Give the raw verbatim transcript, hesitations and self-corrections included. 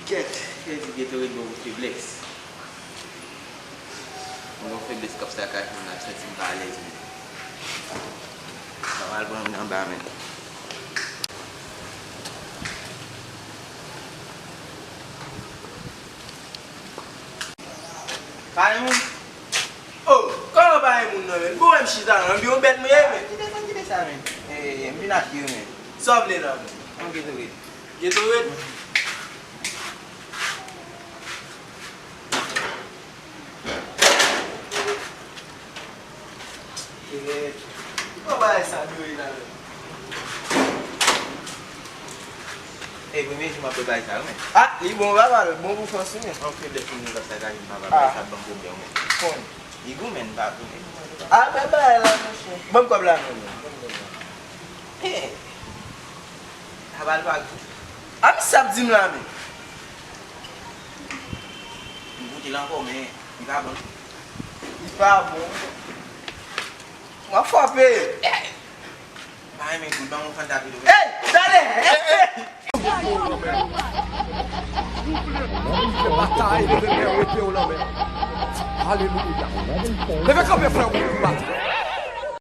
Kèt, kèt, Gatorade ban m feblès. Mwen gen yon feblès k ap sakaje m, m ap santi m pa alèz menm. Sa pral pran m anba menm. Pale moun. Oh, kòman pa gen moun nan, men? Bon, m chita la, m vin yon bèt mwen ye, men. Kite sa, kite sa, men. Eh, m vin ak yo, men. Sa w vle la, men? An Gatorade. Gatorade? Eh, kòman bagay sa dwe la, men? E premye jou m ap bwè bagay sa yo, men. Ah, li bon, papa, l bon pou fòs ou, men. An feblès moun yo k ap sakaje m, papa, bagay sa ban m pwoblèm, men. Konn. Li gou, men, pa gou, men. Ah, bèl bagay la, monchè. Ban m kòb la, men. Hey. Sa pral pa gou. Ah, misye ap di m la, men. M goute l ankò, men li pa bon. Li pa bon. W ap frape. Pa renmen goud, ban m yon fanta pito. Ey, talè! Ey, ey! Batay, leve men w, ete w nan men. Alelouya. Leve kanpe, frè m, pou batay.